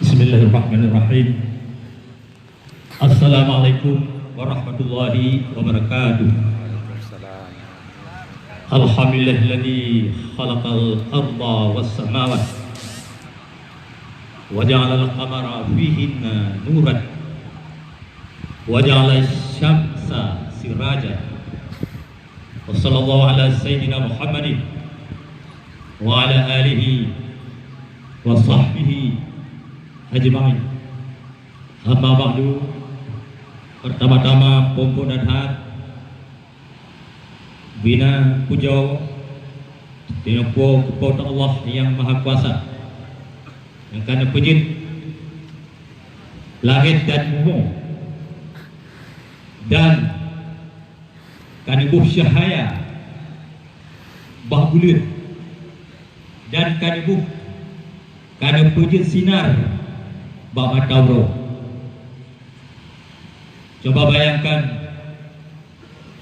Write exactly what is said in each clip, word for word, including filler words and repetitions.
Bismillahirrahmanirrahim. Assalamualaikum warahmatullahi wabarakatuh. Alhamdulillahilladzi khalaqal arda was samawat wa ja'alal qamara fihinna nuran wa ja'alash syamsa siraja. Wa sallallahu ala sayyidina Muhammadin wa ala alihi wa sahbihi ajma'in. Amma ba'du, pertama-tama, phon-phon that-that bina pujoe tanyoe Po, Po teu Allah Nyang Maha Kuasa, nyang ka neupeujeuet langét dan bumoe, dan ka neuboh cahya bak buleuen, dan ka neuboh, ka neupeujeuet sinar bak mata uroe. Cuba bayangkan,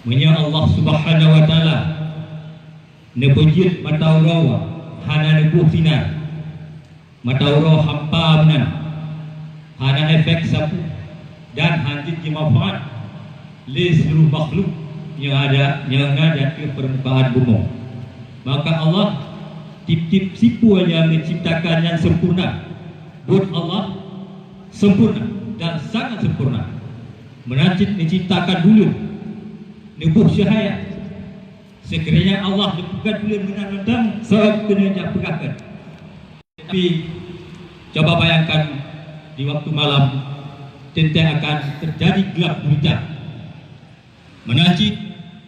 meunyoe Allah Subhanahu wa Taala neupeujeuet mata uroe hana neuboh sinar, mata uroe hampa meunan, hana efek sapeue, dan hana jeuet jimanfaat lé seuluruh makhluk nyang ada, nyang na di ateueh peurmukaan bumoe. Maka Allah, tieb-tieb sipue nyang neuciptakan nyan sempurna. Buet Allah sempurna dan sangat sempurna. Meunan cit neuciptakan buleuen, neuboh cahya. Seukiranya Allah neupeugah buleuen meunan mantong, soe keuneuk jak peugah kön? Tapi, cuba bayangkan, di waktu malam, teuntèe akan teujadi glab gulita. Meunan cit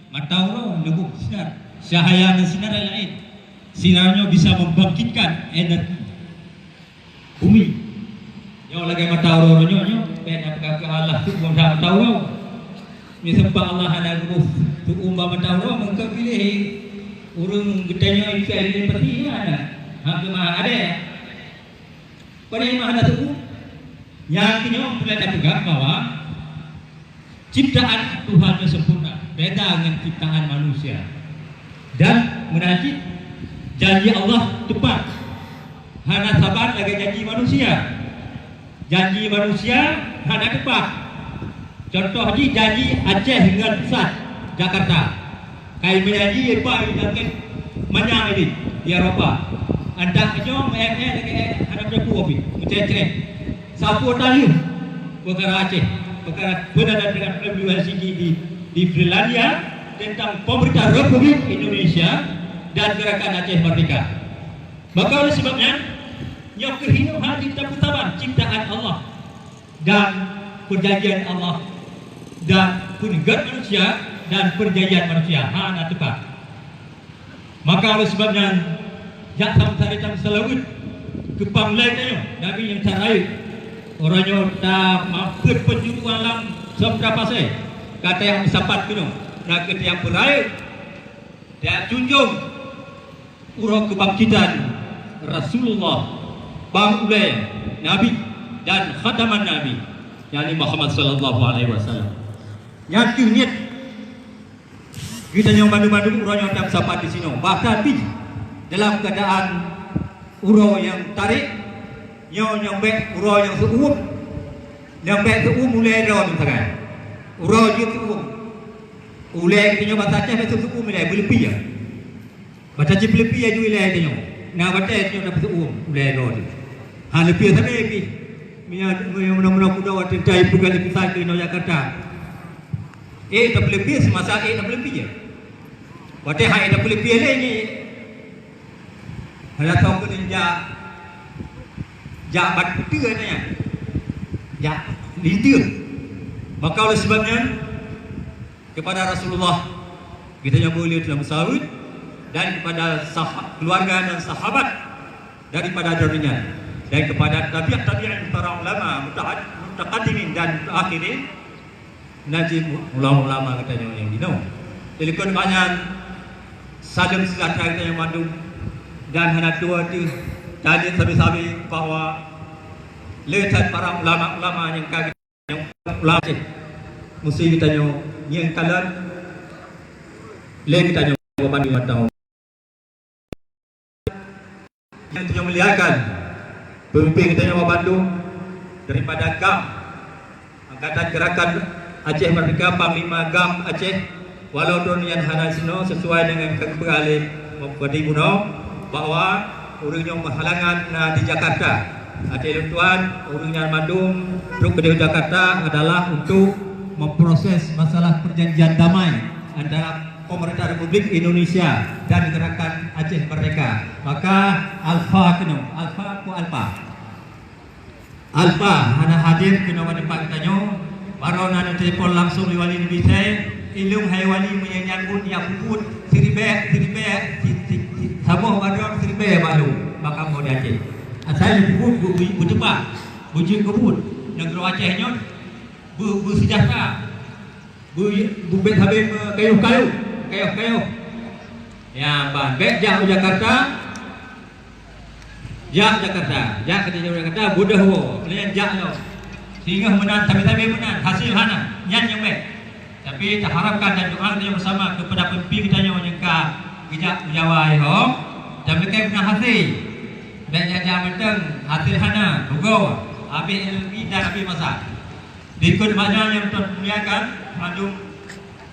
mata uroe neuboh sinar, cahya ngon sinar laén. Sinar nyoe bisa membangkitkan energi bumi. Nyoe lagèe mata uroe nyoe, nyoe, bèk na peugah keu Allah seuuem that mata uroe. Meuseumpah Allah hana geuboh seuuem bak mata uroe, mungken piléh ureueng geutanyoe ikat lé peti, hana. Hana meuhadé. Padahai mah hana seuuem. Nyang keunyoe peureulèe tapeugah bahwa ciptaan Tuhan nyoe sempurna, beda ngon ciptaan manusia. Dan meunan cit, janji Allah teupat. Hana saban lagèe janji manusia. Janji manusia hana teupat. Contoh jih janji Aceh ngon pusat, Jakarta. Kai meujanji, leupah i langét manyang idéh di Eropa. Andak nyoe meu'èk-èk lagèe hana meujapu pih, meucrét-crét. Sapeue taleuh peukara Aceh, peukara peunadan dengan W H C G di, di Finlandia tentang pemerintah Republik Indonesia dan Gerakan Aceh Merdeka. Maka oleh sebab nyan, nyoe keuh hinoe hana tapeusaban ciptaan Allah dan perjanjian Allah dan peuneugot manusia dan perjanjian manusia hana teupat. Maka oleh sebab nyan, jak sama-sama tameuseulaweuet keu Panglai tanyoe, Nabi nyang that rayeuk. Uroe nyoe tamapeuet peunjuru alam Samudra Pasai, ka tayang meusapat keunoe, na kheueh tayang peurayeuk, tayang junjong uroe keubangkitan Rasulullah, Pangulèe Nabi dan Khataman Nabi, yakni Muhammad sallallahu alaihi wasallam. Nyan kheueh niet geutanyoe bandum-bandum uroe nyoe tameusapat disinoe. Bahkan pih dalam keuadaan uroe nyang tarek, nyoe nyang bèk uroe nyang seuuem, nyang bèk seuuem ulèe droe nyoe sagai. Uroe jeuet seuuem. Ulèe geutanyoe basa Aceh bèk seuuem ulèe, beuleupie. Basa Aceh beuleupie aju ilèe tanyoe. Na watèe tanyoe na peuseuuem ulèe droe teuh. Ha, leupie sabe pih. Meunyoe, meunyoe meunoe-meunoe kudoe watèe tai peugah lé pusat keunoe Jakarta. Ék tapeuleupie, seumasa ék tapeuleupie. Watèe han ék tapeuleupie lé nyoe. Hana soe keuneuk jak, jak bat peuteuh nyan. Jak linteung. Maka oleh sebab nyan, kepada Rasulullah, geutanyoe boleh dalam sahabat, dan kepada sah-, keluarga dan sahabat daripada dirinya, dan kepada tabi'ut tabi'in, para ulama, muta'ad-, mutaqaddimin dan mutaakhirin, najib ulama-ulama geutanyoe nyang jinoe. Jadi, kon banyak salam sejahtera geutanyoe mandum, dan hana tuwo teuh tadi sabe-sabe bahwa le that para ulama-ulama nyang ka Nyang ulang cit, meusé geutanyoe ngieng kalon lé geutanyoe bandum mantong. Nyang tanyoe muliakan, Pemimpin geutanyoe bandum daripada GAM, Angkatan Gerakan Aceh Merdeka, Panglima GAM Aceh, walau droeneuh nyan hana sinoe, sesuai dengan ka geupeugah lé Bupati bunoe bahwa ureuëng nyang meuhalangan na di Jakarta. Até lôn tuan, ureuëng nyan mandum trok keudéh Jakarta adalah untuk memproses masalah perjanjian damai antara pemerintah Republik Indonesia dan Gerakan Aceh Merdeka. Maka alfa keunoe, alfa ku alfa. Alfa hana hadir keunoe bak teumpat geutanyoe, barô na neutelepon langsung lé Wali Nibisai, ilung hai Wali meunyoe nyan buet nyak peubuet siribée, siribée, si, si, si, saboh badong siribée balu bak kamoe di Aceh. Asai lé peubuet beu-, beu-, beuteuba, beujeuet keu buet. Nanggroe Aceh nyoe beu-, beuseujahtra. Beu-, beubet habéh meukayôh-kayôh, kayôh-kayôh. Ya, ban bék jak u Jakarta, jak Jakarta, jak keudéh Jakarta, beudôh woe, meunan jak nyoe. Singoh meunan, sabe-sabe meunan, hasil hana, nyan nyang bék. Tapi taharapkan dan doa geutanyoe bersama kepada pemimpin geutanyoe nyang ka geujak u Jawa nyoe, dan meukai meunan hasil. Bék jak-jak mantong, hasil hana, rugoe, habéh ilmu dan habéh masa. Dikeue banyak nyang Tuhan muliakan, mandum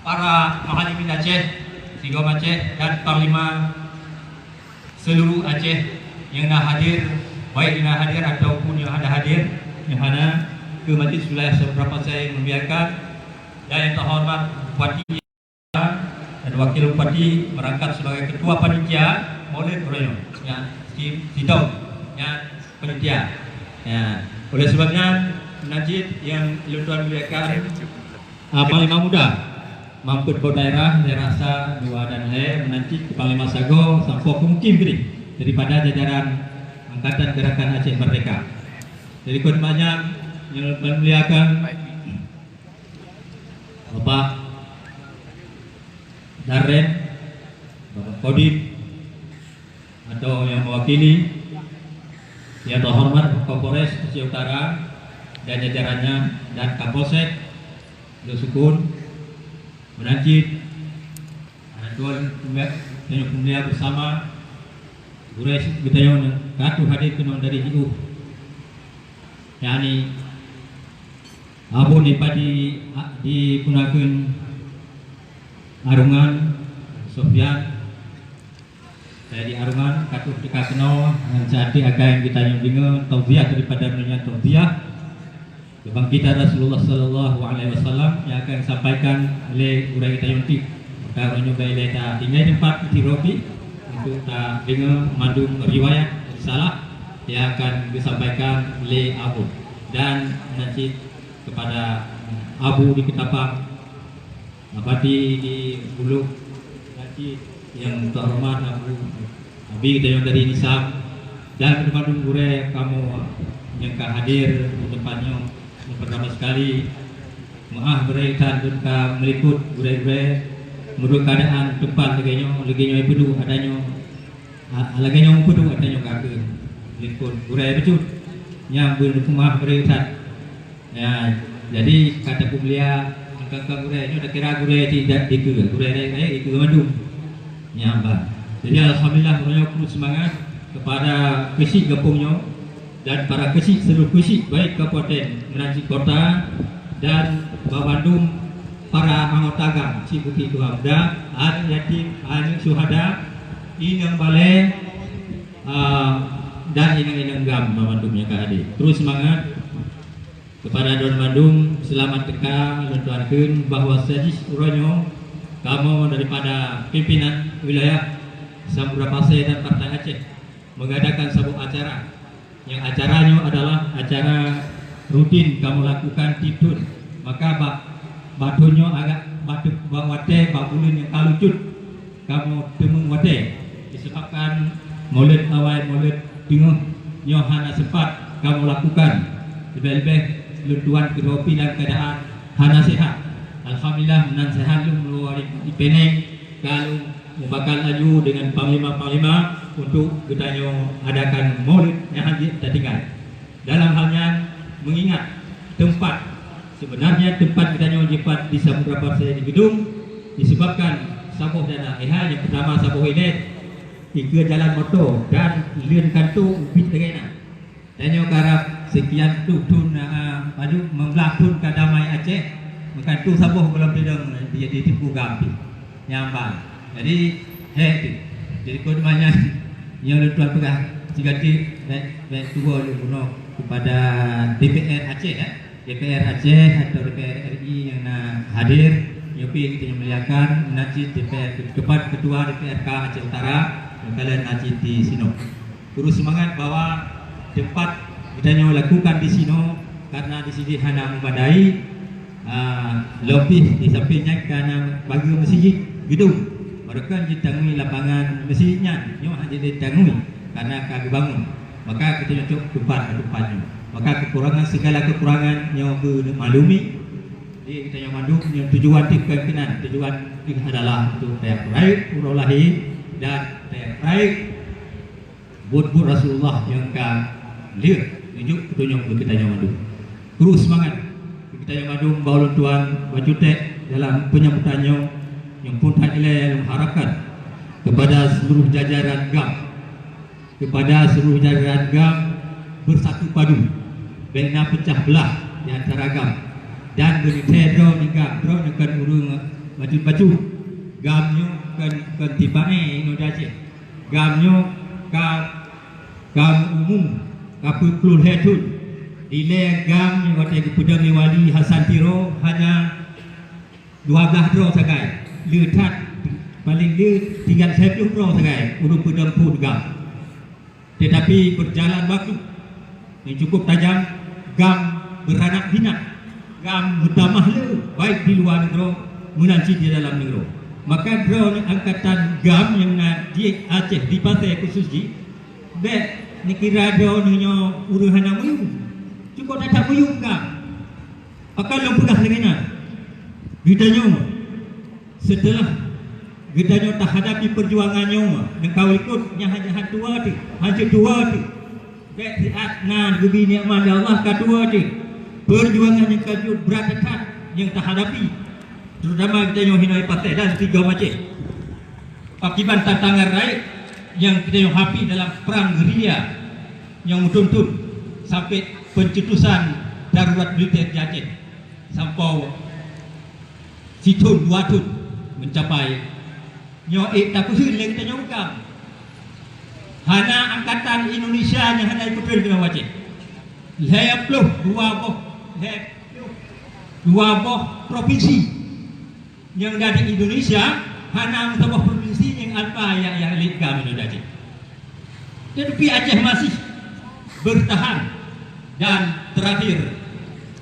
para muhalimin Aceh, Sigom Aceh, dan Panglima seluruh Aceh nyang na hadir, baik nyang na hadir ataupun nyang hana hadir, nyang hana, keu majelis wilayah Samudra Pasai muliakan, dan yang terhormat Bupati dan Wakil Bupati merangkap sebagai Ketua Panitia Maulid Raya, ya, si, sidang, ya, panitia. Ya. Oleh sebab nyan, Najib yang lôn tuan muliakan, ah, Panglima Muda, mampet keu daerah, daerah sa, dua dan lhée, meunanti keu Panglima Sagoe, sampoe keu mukim keudeh daripada jajaran Angkatan Gerakan Aceh Merdeka. Jadi, keu banyak yang lôn muliakan, Bapak Danrem, Bapak Kodim, atau yang mewakili, yang terhormat Kapolres Aceh Utara dan jajarannya, dan Kapolsek, Lhoksukon, Meunanti, anak tuan, tanyoe peumulia bersama, gurée geutanyoe nyang ka troh hadir keunoe dari jiôh. Yani, Abon Ipadi, a, dipeunakeun Arungan, Sofyan, dari Arungan, ka troh teuka keunoe, ngon seuati akan geutanyoe deungoe tauziah daripada donya tauziah, kebangkitan Rasulullah sallallahu alaihi wasallam yang akan disampaikan oleh gurée geutanyoe nyoe. Maka uroe nyoe bèk lé tatinggai teumpat di Robi untuk tadeungoe mandum riwayat risalah yang akan disampaikan oleh Abu. Dan nanti kepada Abu di Ketapang, Bupati di Buluh, nanti yang terhormat Abu, Abi geutanyoe dari Nisam, dan kepada gurée kamoe nyang ka hadir di teumpat nyoe. Nyang pertama sekali, meu'ah beureukat lôn ka meulikot gurée-gurée, meunurot keuadaan teumpat lagée nyoe, lagée nyoe ipeuduek atanyoe, a, lagée nyoe ipeuduek atanyoe ka keuh meulikot gurée bacut nyang beumeu'ah beureukat. Ya, jadi ka tapeumulia angka-angka gurée nyoe, takira gurée di, di, dikeue, gurée rayeuk-rayeuk dikeue mandum. Ya, bah. Jadi, alhamdulillah, uroe nyoe keuh seumangat kepada keuchik gampông nyoe dan para keuchik seluruh keuchik, baik kabupaten, Meranti Kota, dan bak bandum para anggota GAM, cit bukit dua muda, aneuk yatim, aneuk syuhada, inong balée, ah, dan inong-inong GAM, bak bandum nyang ka hadir. Terus seumangat. Kepada droen mandum, seulamat teuka lôn tuan kheun bahwa sajih uroe nyoe kamoe daripada pimpinan wilayah Samudra Pasai dan Partai Aceh mengadakan saboh acara. Nyang acara nyoe adalah acara rutin kamoe lakukan tiep thon. Maka bak, bak thon nyoe agak bak, bak watée bak buleuen nyang ka lucut kamoe teumeung watée disebabkan Maulid awai Maulid teungoh nyoe hana sempat kamoe lakukan. Leubeh-leubeh lôn tuan keudroe pih dalam keuadaan hana sehat. Alhamdulillah, meunan sehat lôn meuluwa di Penang, ka lôn mubakal laju dengan panglima-panglima untuk geutanyoe adakan Maulid nyang hana jeuet tatinggai. Dalam hal nyan, meungingat teumpat, sebenarnya teumpat geutanyoe jipat di Samudra Pasai di Geudong, disebabkan saboh dana. Eh hai, nyang peutama saboh ilée, dikeue jalan moto dan leuen kantô ubit lagée na. Tanyoe karab sekian ploh thon, ah, padub, meublaih thon ka damai Aceh, meukan tu saboh gohlom tidong jadi Teungku GAM pih. Nyang ban. Jadi, hei tu. Jadi, keu teuma nyan, nyoe lôn tuan peugah, sigatik, bèk, bèk tuwoe lôn bunoe kepada D P R Aceh, ya. D P R Aceh atau D P R R I nyang na hadir, nyoe pih geutanyoe muliakan, meunan cit D P R, kepada Ketua D P R K Aceh Utara, nyang ka lheueh na cit di sinoe. Terus semangat bahwa teumpat geutanyoe lakukan di sinoe, karena di sinoe hana memadai, ah, leubeh di samping nyan ka na bagi meuseujid, geudong. Barokon jitangui lapangan meuseujid nyan, nyoe hana jitangui, karena ka geubangun. Maka geutanyoe cok teumpat, teumpat nyoe. Maka kekurangan, segala kekurangan nyoe beuneuk maklumi. Jadi geutanyoe mandum nyoe tujuan teuh kon keunan, tujuan teuh adalah untuk tayang peurayeuk uroe lahé dan tayang peurayeuk buet-buet Rasulullah nyang ka lheueh neujok peutunyok keu geutanyoe mandum. Terus semangat keu geutanyoe mandum, bah ulôn tuan bacut dalam penyambutan nyoe, nyang phôn that ilée lôn harapkan kepada seluruh jajaran GAM, kepada seluruh jajaran GAM bersatu padu, bèk na peucah beulah di antara GAM, dan beuneutéh droeneuh GAM, droeneuh kon ureuëng bacut-bacut. GAM nyoe kon, kon tipaéh inoe di Aceh. GAM nyoe ka, ka meu-umu, ka peuet ploh lhée thon. Dilée GAM nyoe watée geupeudong lé Wali Hasan Tiro hana dua blaih droe sagai. Le that, paléng le tinggai siplôh droe sagai ureuëng peudong phon GAM. Tetapi berjalan waktu, yang cukup tajam, GAM beranak pinak, GAM meutamah le, baik di luwa nanggroe meunan cit di dalam nanggroe. Maka droeneuh angkatan GAM nyang na di Aceh, di Pasé khusus jih, bèk neukira droeneuh nyoe ureuëng hana meuyum. Cukup that-that meuyum GAM. Pakon lôn peugah lagée nyan? Geutanyoe, seuteulah geutanyoe tahadapi peujuangan nyoe, nyang ka likot nyan hana, hana tuwoe teuh, hana tuwoe teuh. Bèk siat na geubri nikmat lé Allah ka tuwoe teuh. Peujuangan nyang ka jeuet brat that-that nyang tahadapi, terutama geutanyoe hinoe Pasé dan sigoe Aceh. Pakiban tantangan rayeuk nyang geutanyoe hapi dalam prang gerilya nyang meuthon-thon sampoe pencetusan darurat militer di Aceh sampoe sithon dua thon mencapai. Nyoe ék tapeuseuen lé geutanyoe GAM. Hana angkatan Indonesia nyang hana ikut keunoe Aceh. Lhée ploh dua boh, lhée ploh dua boh provinsi nyang na di Indonesia, hana meusaboh provinsi nyang alpa ya, ya lé GAM inoe di Aceh. Tetapi Aceh masih bertahan dan terakhir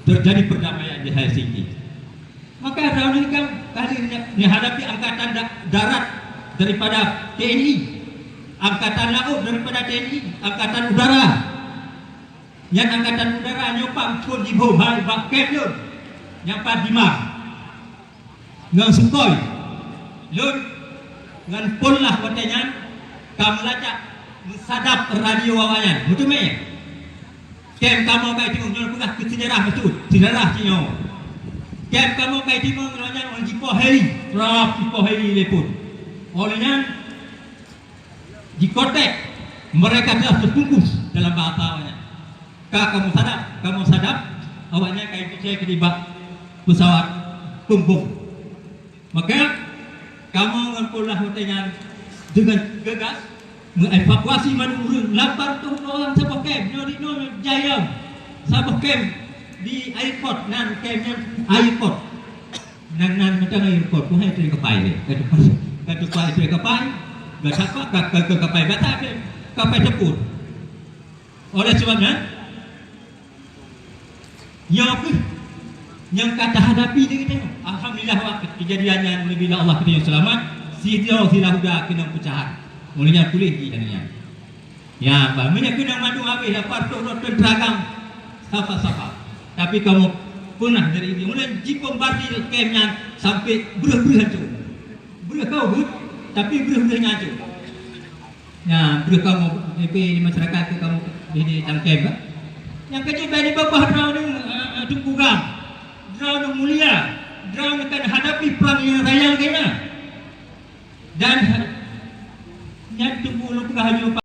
terjadi perdamaian di Helsinki. Maka droeneuh kan kali ni, ni hadapi angkatan da-, darat daripada T N I, angkatan laut daripada T N I, angkatan udara. Nyan angkatan udara nyoe pat phon jibom hai bak kem lôn nyang pat di Mar. Ngon Sukhoi. Lôn ngon Pollah watée nyan ka meulacak meusadap radio awaknyan. Meuteumé? Kem kamoe kai timong nyoe peugah keu seujarah beutôi, seujarah sinyoe. Kem kamoe kai timong nyoe nyan ureuëng jipoh heli, trap jipoh heli lé phon. Óh lheueh nyan di konteks mereka telah terbungkus dalam bahasa awaknyan. Ka kamoe sadap, kamoe sadap, awaknyan ka ipeucaya keu nibak pesawat tumbong. Maka kamoe ngon Pollah watée nyan deungon geugas mengevakuasi mandum ureuëng, lapan ploh dua orang saboh kem. Nyoe di nyoe jayong saboh kem di airport, nan kem nyan airport. Nan, nan mantong airport, bukan itu kapai deh. Kata pas, kata pas itu kapai, gata kapai, gata kapai, gata kapai tempur. Oleh sebab nyan, nyoe kheueh nyang ka tahadapi di geutanyoe. Alhamdulillah, wak kejadian nyan, alhamdulillah Allah geutanyoe seulamat. Sidroe silah uda keunong peucahan. Mulai nyan puléh di nyan. Ya, bah, meunyoe keunong mandum habéh, lapan ploh droe teuntara GAM safa-safa. Tapi kamoe peunah dari ibi. Mulai jibombardir kem nyan sampai breuh-breuh hancô. Breuh kau but, tapi breuh-breuh nyan hancô. Nah, breuh kamoe, tapi di masyarakat tu kamoe di, di dalam kem, kan? Nyang keuneuk bagi babah droeneuh, eh, eh, Teungku GAM. Droeneuh mulia, droeneuh kan hadapi perang nyang raya lagée nyan. Dan nyan Teungku lôn peugah laju